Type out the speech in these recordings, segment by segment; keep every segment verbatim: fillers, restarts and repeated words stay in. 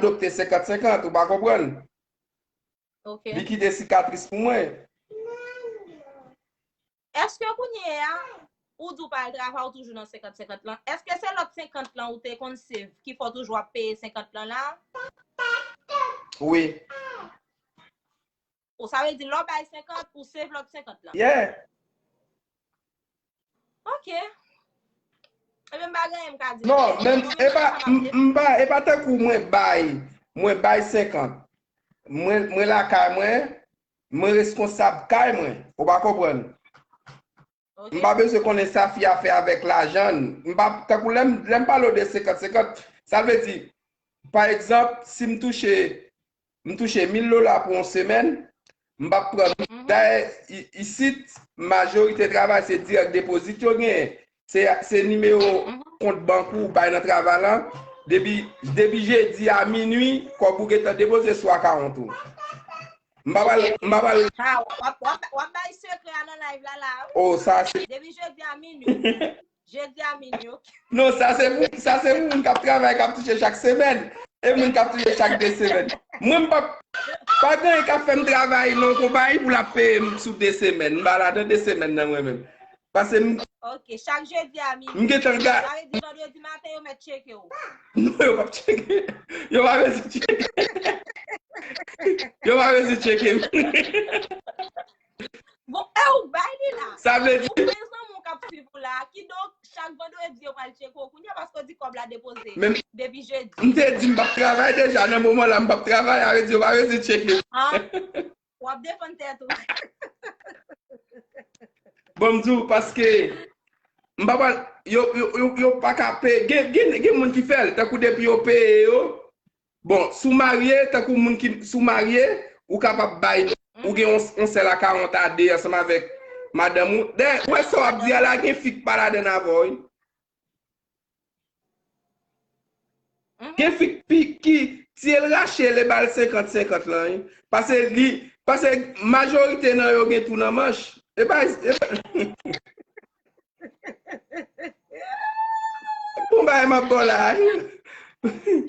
adopte senkant senkant, ou pa konprann? Ok. Li kite sikatris pou mwen. Èske kounye a, ou di w pa al travay, ou toujou nan senkant senkant lan? Èske se lòt senkant lan ou te konn save ki fè w toujou ap peye senkant lan la? Wi. Ou sa vle di lè w bay senkant, ou save lòt senkant lan? Yeah. Ok. Ebyen, m pa gen anyen m ka di. Non, men e pa, m, m pa, e pa tankou mwen bay, mwen bay senkant. Mwen, mwen lakay mwen, mwen reskonsab kay mwen. Ou pa konprann? Ok. M pa bezwen konnen sa fi a fè avèk lajan l. M pa, tankou lè m, lè m pale w de senkant senkant, sa vle di, pa egzanp, si m touche, m touche mil dola pou yon semèn, m p ap pran mil. Mhm. Dayè, i- isit, majorite travay se dirèk depozit yo genyen. Se, se nimewo Mhm. kont bank ou bay nan travay lan. Depi, depi jedi a minwi, kòb ou gentan depoze sou akawont ou. M pa pral, m pa pral, Ah, w ap, w ap, w ap bay sekrè a nan live la la, wi. Oh, sa se, Depi jedi a minwi. Jedi a minwi, ok. Non, sa se pou, sa se pou moun k ap travay, k ap touche chak semèn. E moun k ap touche chak de semèn. Mwen, m pa, pa gen anyen k ap fè m travay nan yon konpayi pou l ap peye m sou de semèn. M pa ladan de semèn nan mwen menm. Paske m, Ok, chak jedi a minwi. M gentan ga- Sa vle di vandredi maten yo mèt tcheke w. Non, yo p ap tcheke. Yo pa bezwen tcheke. Yo pa bezwen tcheke. Bon, e ou bay li la. Sa vle di, Ou gen zanmi w k ap swiv ou la. Kidonk, chak vandredi yo pral tcheke w kounye a paske w di kòb la depoze. Men- Depi jedi. M te di m p ap travay deja. Nan moman la, m p ap travay. Sa vle di, yo pa bezwen tcheke. Ah, w ap defann tèt ou. Bon, m di w, paske m pa pral, yo, yo, yo, yo pa ka peye. Gen, gen, gen moun ki fè l, tankou depi yo peye yo. Bon, si w marye, tankou moun ki, si w marye, ou kapab bay, ou gen yon, yon sèl akawont a de ansanm avèk madanm ou. Dayè, ou wè sa w ap di a la, gen fi k pa ladann avè w, wi. Mhm. Gen fi k pi, ki, si l rache, li ba l senkant senkant lan, wi. Paske li, paske majorite nan yo gen tou nan manch. E pa, e pa, bon bagay m ap ba w la, wi.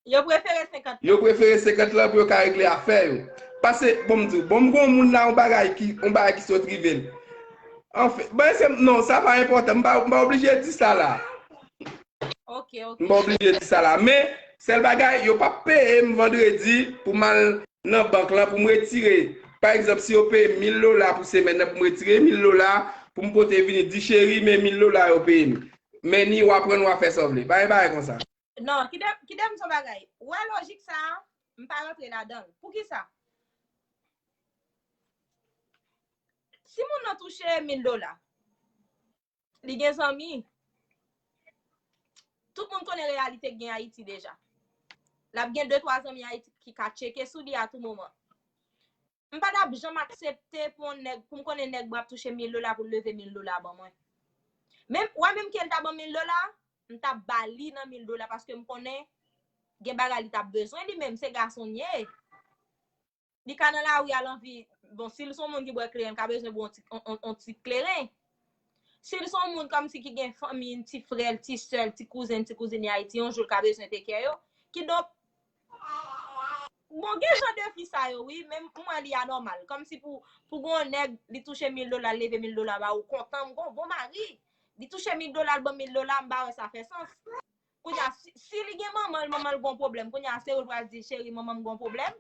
Yo prefere senkant. Yo prefere senkant lan pou yo ka regle afè yo. Paske, bon, m di w, bon, m gon moun la, yon bagay ki, yon bagay ki sot rive l. Anfen, bon, se, non, sa pa enpòtan. M pa, m pa oblije di sa la. Ok, ok. M pa oblije di sa la. Men, sèl bagay, yo p ap peye m vandredi pou m al nan bank lan pou m retire. Pa egzanp, si yo peye m mil dola pou semèn nan pou m retire mil dola pou m pote vini, di cheri, men mil dola yo peye m. Men ni w aprann w a fè sa w vle. Pa gen bagay konsa. Non, kite, kite m di w yon bagay. Ou wè lojik sa a, m pa rantre ladan l. Poukisa? Si moun nan touche mil dola, li gen zanmi. Tout moun konnen reyalite k gen Ayiti deja. L ap gen de twa zanmi Ayiti ki ka tcheke sou li a tou moman. M pa t ap janm aksepte pou yon nèg, pou m konnen nèg mwen ap touche mil dola pou l leve mil dola ban mwen. Menm, ou wè menm ke l ta ban mil dola, m t ap ba li nan mil dola paske m konnen gen bagay li t ap bezwen li menm, se gason l ye. Li ka nan lari a l anvi, bon, si l se yon moun ki bwè kleren, l ka bezwen bwè yon ti, yon, yon, yon ti kleren. Si l se yon moun kòmsi ki gen fanmi, ti frè l, ti sè l, ti kouzen, ti kouzin li Ayiti, yon jou l ka bezwen take care yo. Kidonk, bon, gen jan de fi sa yo, wi, men m wè li anòmal. Kòmsi pou, pou gon nèg, li touche mil dola, l leve mil dola ba ou, kontan, m gon bon mari. Li touche mil dola, l ban m mil dola, m pa wè sa fè sans. Kounye a, si, si li gen manman l, manman l gon pwoblèm, kounye a, se ou l pral di, cheri, manman m gon pwoblèm.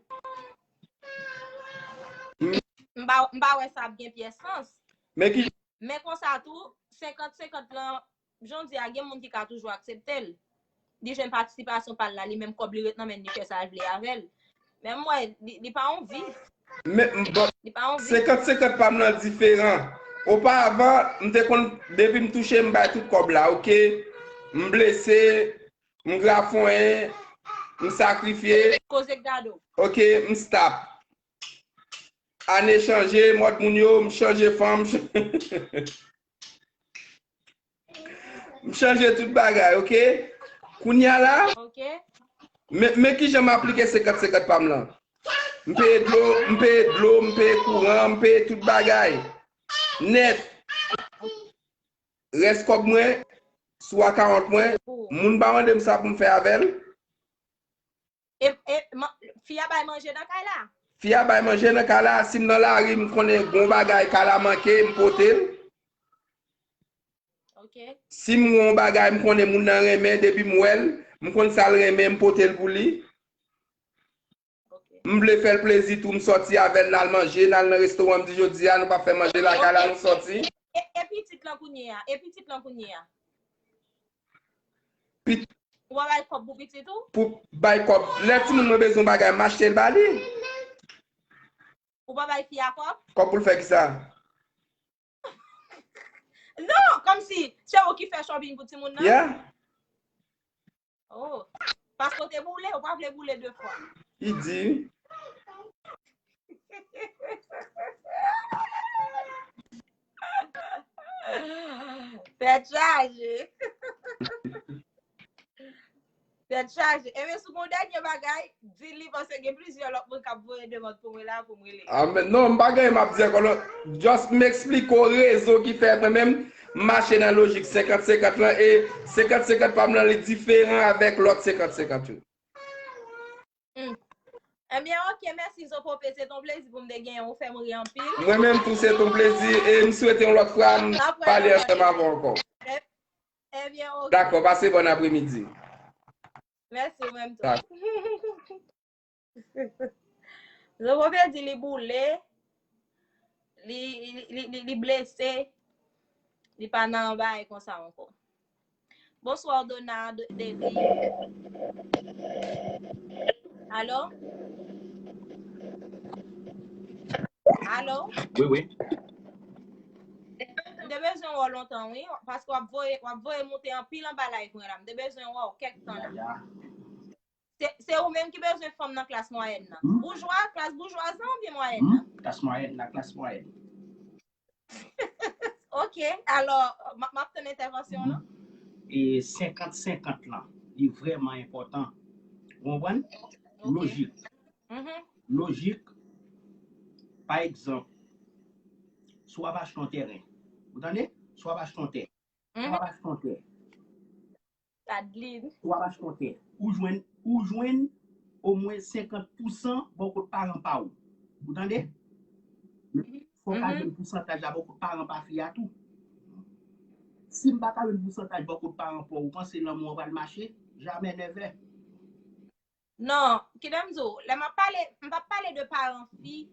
M pa, m pa wè sa ap gen pyès sans. Men ki Men konsa tou, senkant senkant lan, jan w di a, gen moun ki ka toujou aksepte l. Li jwenn patisipasyon pa l la, li menm kòb li ret nan men l, li fè sa l vle avè l. Men m wè, li, li pa yon vi. Men, bon, Li pa yon vi. senkant senkant pa m nan diferan. Oparavan, m te konn, depi m touche, m bay tout kòb la, oke? M blese, m grafonyen, m sakrifye, Koze k gade w. oke, m stop. Ane chanje, mòd moun yo, m chanje fanm, m ch- m chanje tout bagay, oke? Kounye a la, Ok. men, men kijan m aplike senkant senkant pa m lan. M peye dlo, m peye dlo, m peye kouran, m peye tout bagay. Nèt. Rès kòb mwen, sou akawont mwen, moun pa mande m sa pou m fè avè l. E, e, fi a bay manje nan kay la? Fi a bay manje nan kay la, si m nan lari, m konnen gon bagay kay la manke, m pote l. Si m wè yon bagay, m konnen moun nan renmen, depi m wè l, m konn sa l renmen, m pote l pou li. M vle fè l plezi tou, m sòti avè l, n al manje, n al nan restoran, m di jodi a, nou p ap fè manje lakay la, nou sòti. E pitit lan kounye a? E pitit lan kounye a? Ou pa bay kòb pou pitit ou? Pou bay kòb. Lè timoun mwen bezwen bagay, m achte l ba li. Ou pa bay fi a kòb? Kòb pou l fè kisa? Non, kòmsi se ou ki fè shopping pou timoun nan? Yeah. Oh, paske w te boule, ou pa vle boule de fwa. Li di. Tèt chaje. Tèt chaje. Ebyen, si w gen yon dènye bagay, di li, paske gen plizyè lòt moun k ap voye demann pou mwen la, pou m rele yo. Ah, men non, m pa gen anyen m ap di ankò, non. Just m eksplike w rezon ki fè mwen menm, m mache nan lojik senkant senkant lan, e senkant senkant pa m lan, li diferan avèk lòt senkant senkant yo. Hmm. Ebyen, oke, mèsi, Zopope, se t on plezi pou m te genyen w, ou fè m ri anpil. Mwen menm tou, se t on plezi, e m swete yon lòt fwa, m pale ansanm avè w ankò. Ebyen, oke. Dakò, pase bòn apremidi. Mèsi, ou menm tou. Dakò. Zopope di li boule, li, li, li, li, li blese, li pa nan bagay konsa ankò. Bonswa, Dona de, de vi. Alo? Alo? Wi, wi. M te bezwen wè w lontan, wi, paske w ap voye, w ap voye moute anpil anba live mwen la. M te bezwen wè w kèk tan la. Ya, ya. Se, se ou menm ki bezwen fanm nan klas mwayèn nan. Hmm? Boujwa, klas boujwaz lan oubyen mwayèn nan? Hmm? Klas mwayèn la, klas mwayèn. Ok, alò, m, m ap tann entèvansyon w lan. E senkant senkant lan, li vrèman enpòtan. Ou konprann? Ok. Lojik. Mhm. Lojik, pa egzanp, si w ap achte yon tèren, ou tande? Si w ap achte yon tè, si w ap achte yon tè, Adeline. Si w ap achte yon tè, ou jwenn, ou jwenn omwen senkant pousan bò kot paran pa w. Ou tande? Fò w ka jwenn pousantaj la bò kot paran pa fi a tou. Si m pa ka jwenn pousantaj bò kot paran pa w, ou panse lanmou an pral mache? Jamè, nèvè. Non, kite m di w, lè m ap pale, m p ap pale de paran fi,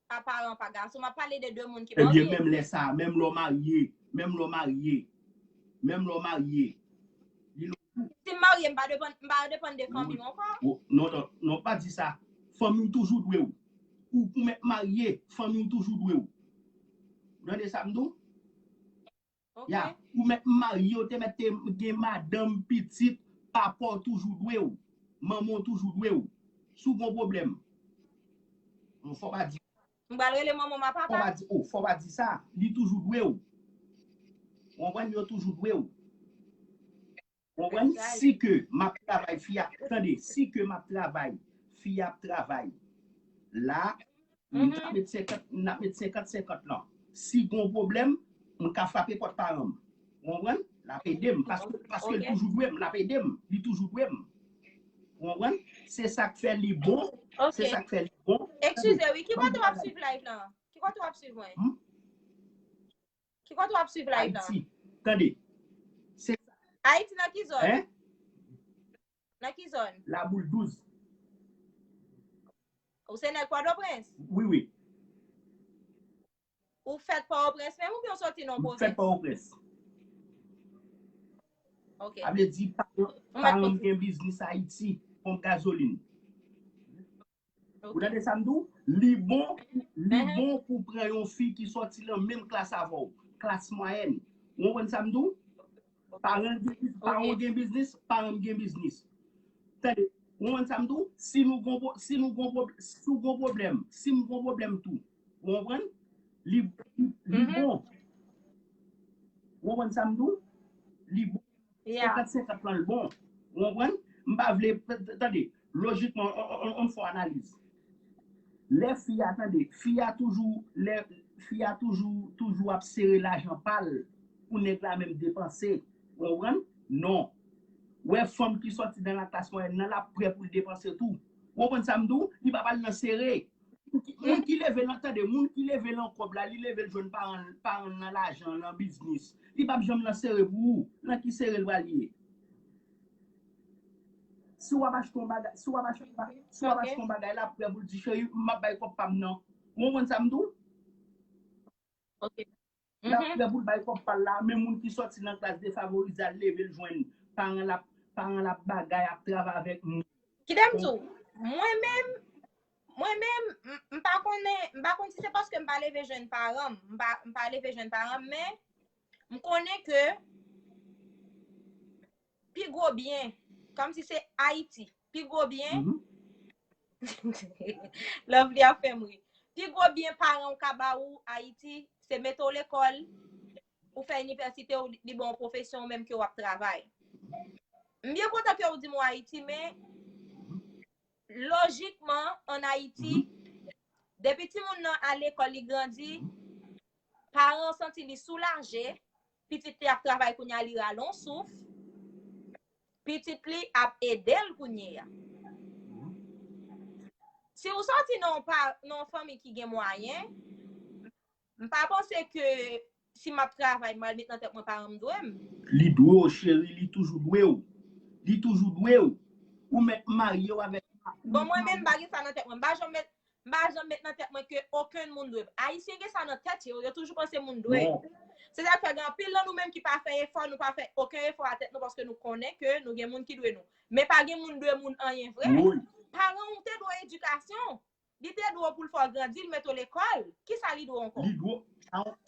pa paran pa gason, m ap pale de de moun ki marye. Ebyen, menm lè sa, menm lè w marye, menm lè w marye, menm lè w marye, li lojik. Si m marye, m pa depann, m pa depann de fanmi m ankò. Non, non, non, pa di sa. Fanmi w toujou dwe w. Ou pou mèt marye, fanmi w toujou dwe w. Ou tande sa m di w? Ok. Ya, ou mèt marye, ou te mèt te gen madanm, pitit, papa w toujou dwe w. Manman w toujou dwe w. Si w gen yon pwoblèm, fò pa di. M pral rele manman m a papa. Fò pa di, oh, fò pa di sa. Li toujou dwe w. Ou konprann? Yo toujou dwe w. Ou konprann? Si ke m ap travay, fi a, tande, si ke m ap travay, fi a ap travay. La, m ap met senkant, m ap met senkant senkant lan. Si gon pwoblèm, m ka frape pòt paran m. Ou konprann? L ap ede m, paske, paske l toujou dwe m, l ap ede m, li toujou dwe m. Ou konprann? Se sa k fè li bon, se sa k fè li bon. Eskize, wi, ki kote w ap swiv live lan? Ki kote w ap swiv mwen? Ki kote w ap swiv live lan? Ayiti. Tande. Se sa. Ayiti nan ki zòn? Hein? Nan ki zòn? Laboul douz. Ou se nèg Pòtoprens? Wi, wi. Ou fèt Pòtoprens menm oubyen ou soti nan yon pwovens? M fèt Pòtoprens. Ok. Sa vle di, paran, paran m gen biznis Ayiti, ponp gazolin. Ou tande sa m di w? Li bon, li bon pou pran yon fi ki sòti nan menm klas avè w, klas mwayèn. Ou konprann sa m di w? Paran l gen biz-, paran w gen biznis, paran m gen biznis. Tande, ou konprann sa m di w? Si nou gon pwo-, si nou gon pwo-, si w gon pwoblèm, si m gon pwoblèm tou, ou konprann? Li, li bon. Ou konprann sa m di w? Li bon. Senkant senkant lan l bon. Ou konprann? M pa vle, tande, lojikman, on, on, on, on fè analiz. Lè fi a, tande, fi a toujou, lè fi a toujou, toujou ap sere lajan pa l pou nèg la menm depanse. Ou konprann? Non. Wè fanm ki sòti nan laklas mwayèn nan, l ap prè pou l depanse tou. Ou konprann sa m di w? Li p ap al nan sere. Moun ki, moun ki leve nan, tande, moun ki leve nan kòb la, li leve l jwenn paran, paran l nan lajan, nan biznis. Li p ap janm nan sere pou ou. Nan ki sere l pral ye? Si w ap achte yon bagay, si w ap achte yon bagay, si w ap achte yon bagay, l ap prè pou l di, cheri, m ap bay kòb pa m nan. Ou konprann sa m di w? Ok. L ap prè pou l bay kòb pa l la, men moun ki sòti nan klas defavorize al leve l jwenn paran l ap, paran l ap bagay, ap travay avèk moun. Kite m di w, mwen menm, mwen menm, m pa konnen, m pa konn si se paske m pa leve jwenn paran m, m pa, m pa leve jwenn paran m, men m konnen ke pi gwo byen, kòmsi se Ayiti, pi gwo byen, Lovely ap fè m ri. Pi gwo byen paran w ka ba ou Ayiti, se mete w lekòl, ou fè inivèsite, ou li ba w pwofesyon, ou menm ke w ap travay. M byen kontan ke w di m ou Ayiti, men lojikman, ann Ayiti, depi timoun nan al lekòl, li grandi, paran an santi li soulaje, pitit li ap travay kounye a, li rale yon souf, pitit li ap ede l kounye a. Si w sòti nan yon pa, nan yon fanmi ki gen mwayen, m pa panse ke si m ap travay, m al met nan tèt mwen paran m dwe m. Li dwe w, cheri, li toujou dwe w. Li toujou dwe w. Ou mèt marye w avèk. Bon, mwen menm, m pa gen sa nan tèt mwen. M pa janm met, m pa janm met nan tèt mwen ke okenn moun dwe m. Ayisyen gen sa nan tèt yo, yo toujou panse moun dwe. Se sa k fè gen anpil nan nou menm ki pa fè efò, nou pa fè okenn efò a tèt nou paske nou konnen ke nou gen moun ki dwe nou. Men pa gen moun dwe moun anyen vre. Paran w te dwe w edikasyon. Li te dwe w pou l fè w grandi, l mete w lekòl. Kisa li dwe w ankò? Li dwe.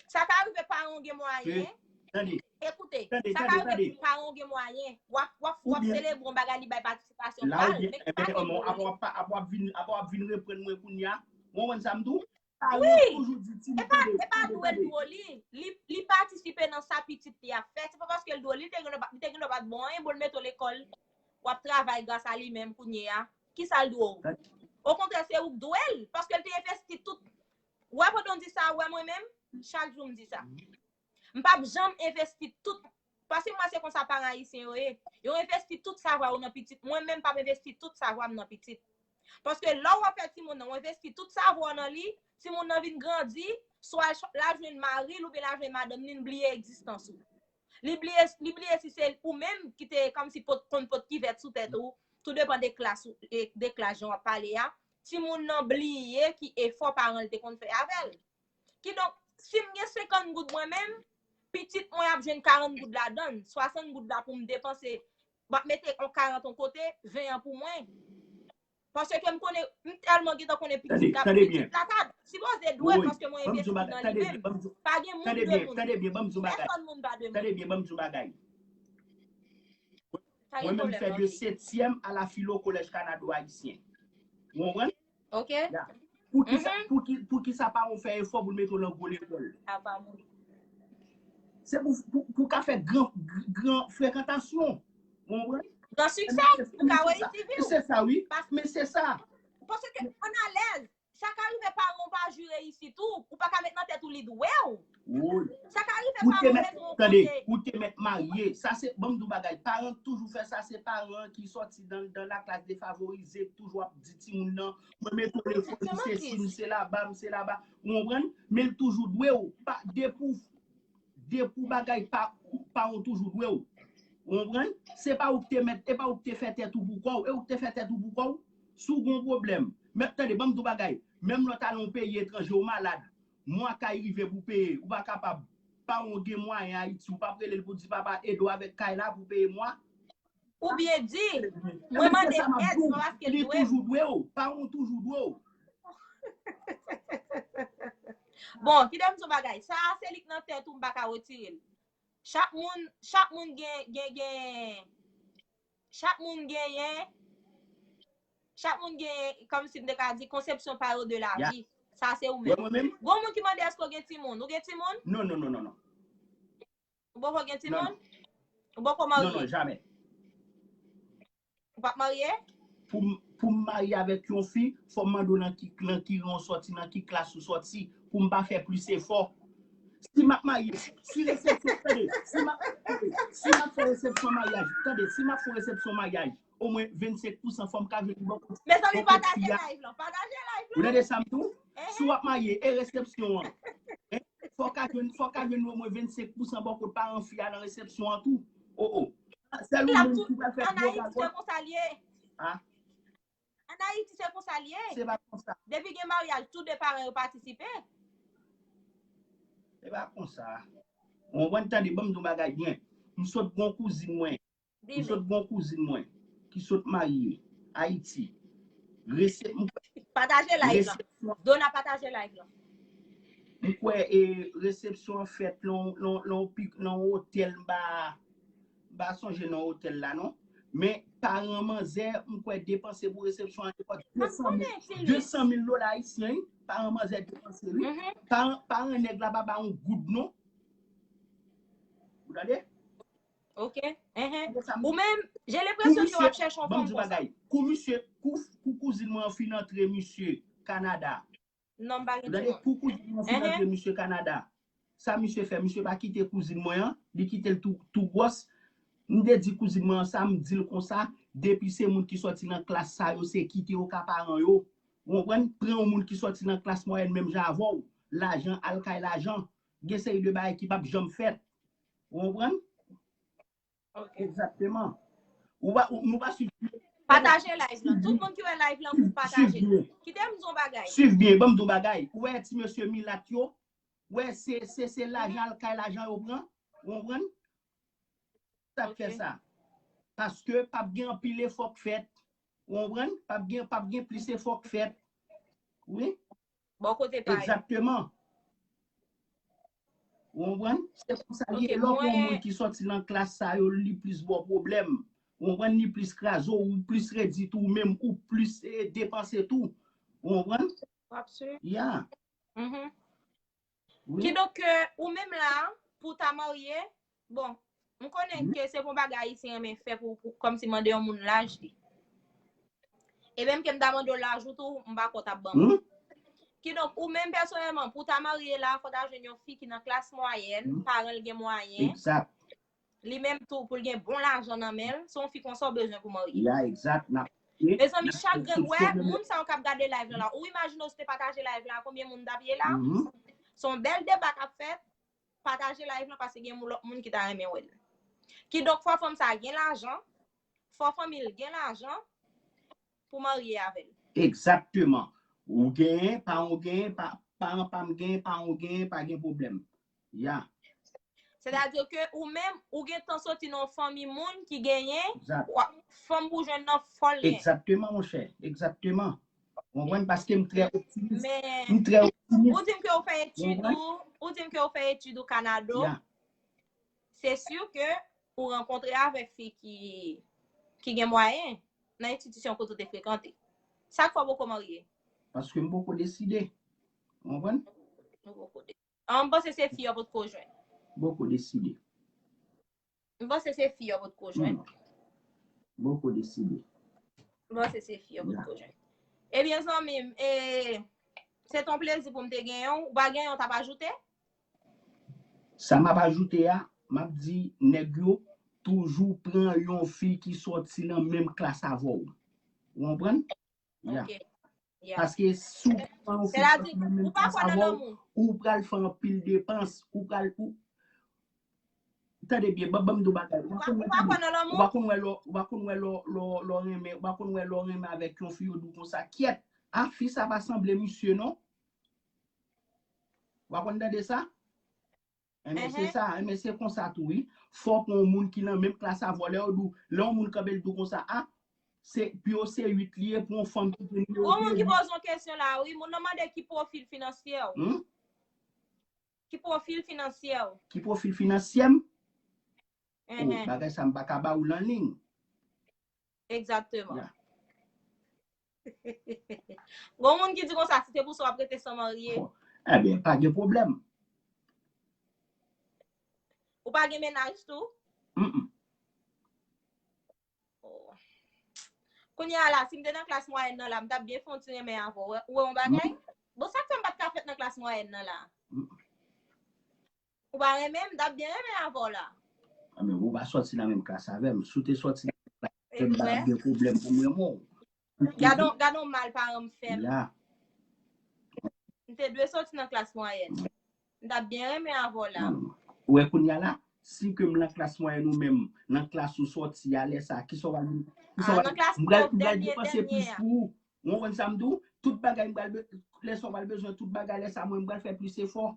Sa ka rive paran w gen mwayen. Ekoute, sa ka rive paran w gen mwayen. W ap, w ap, w ap selebre yon bagay, li bay patisipasyon pa l. Men pa gen mwayen. Apre w ap vin, apre w ap vin reprann mwen kounye a. Ou konprann sa m di w? Paran toujou di timoun, tande, e pa dwe l dwe li. Li, li patisipe nan sa pitit li ap fè. Se pa paske l dwe li, li te gen dwa, li te gen dwa pa t bon anyen, bon, l mete w lekòl. W ap travay gras a li menm kounye a. Kisa l dwe w? Okontrè, se ou k dwe l, paske l te envesti tout. Ou wè, pandan w di sa, ou wè mwen menm, chak jou m di sa. M p ap janm envesti tout. Paske mwen, se konsa paran ayisyen yo ye. Yo envesti tout savwa yo nan pitit. Mwen menm, m p ap envesti tout savwa m nan pitit. Paske lè w ap fè timoun nan, w envesti tout savwa w nan li, timoun nan vin grandi, swa l al jwenn mari l oubyen l al jwenn madanm li, l bliye egzistans ou. Li bliye, li bliye si se ou menm ki te kòmsi pot, konn pot kivèt sou tèt ou, tou depan de klas ou, e, de klas jan w ap pale a. Timoun nan bliye ki efò paran l te konn fè avè l. Kidonk, si m gen senkant goud mwen menm, pitit mwen ap jwenn karant goud ladan l, swasant goud la pou m depanse, m ap mete yon karant yon kote, ven an pou mwen. Paske m konnen, m tèlman gentan konnen pitit la, pitit la ta sipoze dwe l paske mwen envesti nan li menm. Pa gen moun dwe moun. Pèsòn moun pa dwe moun. Tande byen, ban m di w bagay. Mwen menm fè de setyèm a la filo Collège Canado Haïtien. Ou konprann? Ok. Pou ki sa, pou ki, pou ki sa pa ou fè efò pou l mete w nan gwo lekòl? Se pou, pou, pou ka fè gran, gran frekantasyon. Ou konprann? Gran siksè, pou ka reyisi vi w. Se sa, wi. Men se sa. Paske ann alèz, sa ka rive paran w pa jwi reyisi tou, ou pa ka met nan tèt ou li dwe w. Sa ka rive paran w mete w kote. Ou te mèt marye. Sa se, ban m di w bagay. Paran toujou fè sa, se paran ki sòti dan, dan laklas defavorize, toujou ap di timoun nan, mwen mete w lekòl, m se si, m se laba, m se laba. Ou konprann? Men l toujou dwe w. Pa, depi w, depi w bagay pa, pa w toujou dwe w. Ou konprann? Se pa ou k te mèt, e pa ou k te fè tèt ou pou kò w, e ou k te fè tèt ou pou kò w. Si w gen yon pwoblèm, men tande, ban m di w bagay. Menm lè w t al yon peyi etranje, ou malad, mwa kay rive pou peye, ou pa kapab, paran w gen mwayen Ayiti, ou p ap rele l pou di, papa, ede w avèk kay la pou peye mwa. Ou byen di, mwen mande èd, se pa paske l dwe m. Li toujou dwe w, paran w toujou dwe w. Bon, kite m di w bagay. Sa a se li k nan tèt ou, m pa ka retire l. Chak moun, chak moun gen, gen, gen, chak moun genyen, chak moun gen, kòmsi m te ka di, konsepsyon pa yo de lavi. Sa se ou menm. Gon moun ki mande èske w gen timoun. Ou gen timoun? Non, non, non, non, non. Ou poko gen timoun? Ou poko marye? Non, non, jamè. Ou p ap marye? Pou m, pou m marye avèk yon fi, fò m mande w nan ki, nan ki ran w sòti, nan ki klas ou sòti, pou m pa fè plis efò. Si m ap marye, si resepsyon, tande, si m ap, tande, si m ap fè resepsyon maryaj, tande, si m ap fè resepsyon maryaj, omwen vennsenk pousan fò m ka jwenn bò kote, bò kote fi a. Mezanmi, pataje live lan, pataje live lan. Ou tande sa m di w? Si w ap marye, e resepsyon an, fò w ka jwenn, fò w ka jwenn omwen vennsenk pousan bò kote paran fi a nan resepsyon an tou. O, o. Sèl ou menm ki pral fè gwo gagòt. An Ayiti, se konsa l ye. An Ayiti, se konsa l ye. Se pa konsa. Depi gen maryaj, tou de paran yo patisipe. Se pa konsa. Ou konprann? Tande, ban m di w bagay byen. M sot gon kouzin mwen. M sot gon kouzin mwen ki sot marye Ayiti. Resep-, m kwè, pataje live lan. Dona, pataje live lan. M kwè, e, resepsyon an fèt nan, nan, nan, nan otèl, m pa, m pa sonje non otèl la, non. Men paran manzè, m kwè depanse pou resepsyon an, de san mil, de san mil dola ayisyen, wi. Paran manzè depanse, wi. Paran, paran nèg la pa ba yon goud, non. Ou tande? Ok. Ou menm, j'ai l'impression que w ap chèche yon fanm konsa. Kou misye, kou, kou kouzin mwen an fin antre misye Kanada. Non, m pa gen timoun. Kou kouzin mwen an fin antre misye Kanada. Sa misye fè, misye pa kite kouzin mwen an, li kite l tou, tou gwòs. M te di kouzin mwen an sa, m di l konsa, depi se moun ki sòti nan klas sa yo, se kite yo ka paran yo. Ou konprann? Pran yon moun ki sòti nan klas mwayèn menm jan avè w. Lajan, al kay lajan. Gen seri de bagay ki p ap janm fèt. Ou konprann? Ok. Egzakteman. Ou pa, ou, nou pa swiv. Pataje live lan. Tout moun ki wè live lan, pou pataje l. Kite m di yon bagay. Swiv byen, ban m di yon bagay. Ou wè ti mesye milat yo? Ou wè se, se, se lajan al kay lajan yo pran? Ou konprann? Sa k fè sa. Paske p ap gen anpil efò k fèt. Ou konprann? P ap gen, p ap gen plis efò k fèt. Wi. Bò kote pa yo. Egzakteman. Ou konprann? Se konsa l ye. Lè w pran yon moun ki sòti nan klas sa yo, li plis ba w pwoblèm. Ou konprann? Li plis kraze w, ou plis redi tou, ou menm, ou plis, e, depanse tou. Ou konprann? W ap swiv. Ya. Wi. Kidonk, ke ou menm la, pou w ta marye, bon, m konnen ke se pa yon bagay Ayisyen renmen fè pou, pou kòmsi mande yon moun laj li. E menm ke m ta mande w laj ou tou, m pa kwè w t ap ban m. Kidonk, ou menm pèsonèlman, pou w ta marye la, fò w ta jwenn yon fi ki nan klas mwayèn, paran l gen mwayen. Egzak. Li menm tou, pou l gen bon lajan nan men l, se yon fi konsa w bezwen pou marye. Ya, egzak. Mezanmi, chak grenn, wè, moun sa yo k ap gade live lan la, ou imajine w si w te pataje live la, konbyen moun t ap ye la? Se yon bèl deba k ap fèt. Pataje live lan, paske gen moun, lòt moun ki ta renmen wè l. Kidonk, fò fanm sa gen lajan, fò fanmi l gen lajan pou marye avè l. Egzakteman. Ou genyen, paran w genyen, pa, paran pa m genyen, paran w genyen, pa gen pwoblèm. Ya. Sètadi ke ou menm, ou gentan soti nan yon fanmi moun ki genyen, fanm pou jwenn nan fò l genyen. Egzakteman, monchè. Egzakteman. Ou konprann? Paske m trè optimis. M trè optimis. Ou di m ke w fè etid ou, ou di m ke w fè etid ou Kanada. Ya. Se si ke ou rankontre avèk fi ki, ki gen mwayen nan enstitisyon kote w te frekante. Sa k fè w poko marye? Paske m poko deside. Ou konprann? Ou poko deside. An, m panse se fi yo potko jwenn. Poko deside. M panse se fi yo potko jwenn. Poko deside. M panse se fi yo potko jwenn. Ebyen, zanmi m, e, se t on plezi pou m te genyen w. Ou pa genyen w t ap ajoute? Sa m ap ajoute a, m ap di nèg yo toujou pran yon fi ki sòti nan menm klas avè w. Ou konprann? Ya. Ok. Ya. Paske si w pran yon fi ki sòti nan menm klas avè w, ou pral fè anpil depans, ou pral, ou, tande byen, ban, ban m di w bagay. Ou pa konn wè, tande, ou pa konn wè lè, ou pa konn wè lè, lè, lè w renmen, ou pa konn wè lè w renmen avèk yon fi, yo di w konsa, kyèt, a, fi sa pa sanble misye non. Ou pa konn tande sa? Enben, se sa, enben, se konsa tou, wi. Fòk yon moun ki nan menm klas avè w, lè yo di w, lè yon moun kanpe l di w konsa, a, se, pou yo se uit li ye, pou yon fanm ki gen nimewo de uit. Gon moun ki poze yon kesyon la, wi. Moun nan mande ki pwofil finansyè w. Hmm? Ki pwofil finansyè w? Ki pwofil finansyè m? Oh, bagay sa m pa ka ba ou l an liy. Egzakteman. Ya. Gon moun ki di konsa, si te pou sa w ap rete san marye. Bon. Ebyen, pa gen pwoblèm. Ou pa gen mennaj tou? Mm, mm. Oh. Kounye a la, si m te nan klas mwayèn nan la, m t ap byen fè yon ti renmen avè w. Ou wè yon bagay? Mm. Bon, sa k fè m pa t ka fèt nan klas mwayèn nan la? Mm. Ou pa renmen m, m t ap byen renmen avè w la. Ah, men ou pa sòti nan menm klas avè m. Si w te sòti nan menm klas avè m, m pa t ap gen pwoblèm pou m renmen w. Gade yon mal paran m fè m. M te dwe sòti nan klas mwayèn. M t ap byen renmen avè w la. Ou wè kounye a la, si ke m nan klas mwayèn ou menm, nan klas ou sòti a lè sa, kisa w pral, kisa w pral, m pral depanse plis pou ou. Ou konprann sa m di w? Tout bagay m pral, lè sa w pral bezwen tout bagay, lè sa mwen m pral fè plis efò.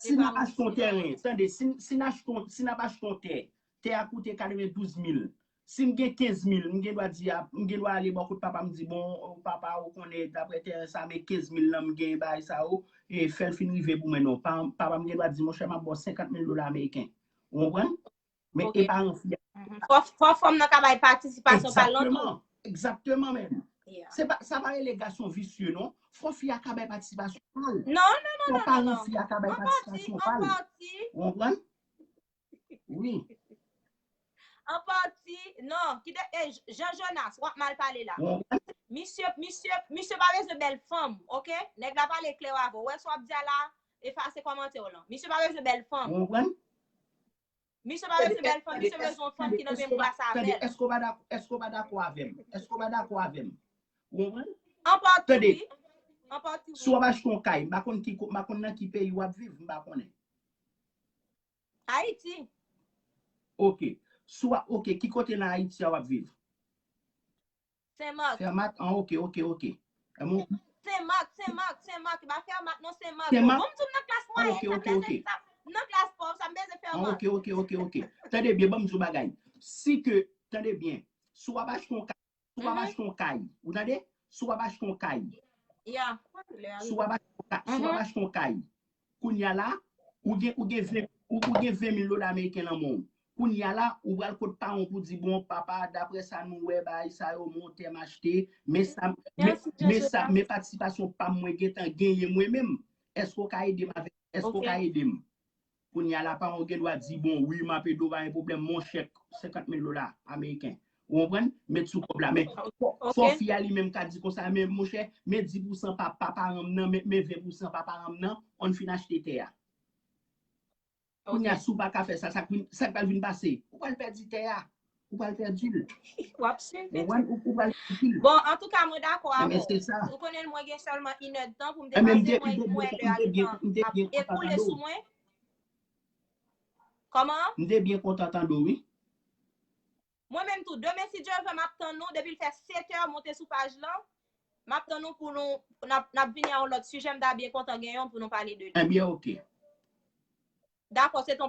Si n ap achte yon tèren, tande, si, si n achte yon, si n ap achte yon tè, tè a koute katrevendouz mil. Si m gen kenz mil, m gen dwa di, m gen dwa ale bò kot papa m di, bon, papa, ou konnen, daprè tèren sa, men kenz mil lan m gen bagay sa yo, e fè l fin rive pou mwen non. Papa m gen dwa di, monchè, m ap ba w senkant mil dola ameriken. Ou konprann? Men e paran fi a. Fò fanm nan ka bay patisipasyon pa l lan tou. Egzakteman, men. Se pa, sa pa rele gason visye non. Fò fi a ka bay patisipasyon pa l. Non, non, non, non. Fò paran fi a ka bay patisipasyon pa l. Ou konprann? Wi. An pati, non, kite, e, Jean Jonas, w ap mal pale la. Misye, misye, misye pa bezwen bèl fanm, oke? Nèg la pale klè avè w. Wè sa w ap di a la, efase kòmantè w lan. Misye pa bezwen bèl fanm. Misye pa bezwen bèl fanm, misye bezwen yon fanm ki nan menm klas avè l. Èske w pa dakò avè m? Èske w pa dakò avè m? Ou konprann? An pati, wi. An pati, wi. Si w ap achte yon kay, m pa konn ki, m pa konn nan ki peyi w ap viv, m pa konnen. Ayiti. Ok. Si w ap, ok, ki kote nan Ayiti a w ap viv? Senmak. Senmak? An, ok, ok, ok. Senmak, Senmak, Senmak. E pa Fèmak, non, Senmak. Senmak? Bon, m di w nan klas mwayèn, sa m bezwen sa. Nan klas pòv, sa m bezwen Fèmak. Ok, ok, ok, ok. Tande byen, ban m di w bagay. Si ke, tande byen, si w ap achte yon kay, si w ap achte yon kay, ou tande? Si w ap achte yon kay. Si w ap achte yon kay, kounye a la, ou gen, ou gen ven, ou, ou gen ven mil dola ameriken nan men w. Kounye a la, ou pral kot paran w pou di, bon, papa, daprè sa nou wè, bagay sa yo, men yon tè m achte, men sa, men, men sa, men patisipasyon pa m mwen gentan genyen mwen menm. Èske w ka ede m avèk, èske w ka ede m? Kounye a la, paran w gen dwa di, bon, wi, m ap ede w, pa gen pwoblèm, men yon chèk senkant mil dola ameriken. Ou konprann? Met sou kòb la. Men fò, fò fi a li menm ka di konsa, men monchè, men dis pousan pa, pa paran m nan, men, men ven pousan pa paran m nan, ann fin achte tè a. Kounye a, si w pa ka fè sa, sa k vin, sa k pral vin pase? Ou pral pèdi tè a. Ou pral pèdi l. W ap swiv. Ou pral pèdi l. Bon, antouka, mwen dakò avè w. Ou konnen mwen gen sèlman inèdtan pou m depanse, mwen wè lè a ap ekoule sou mwen. Kòman? M te byen kontan tande w, wi. Mwen menm tou, demen si Dye vle, m ap tann nou depi l fè sèt è, monte sou paj lan. M ap tann nou pou nou, n ap, n ap vini a yon lòt sijè, m ta byen kontan gen yon pou nou pale de li. Ebyen, ok. Dakò, se ton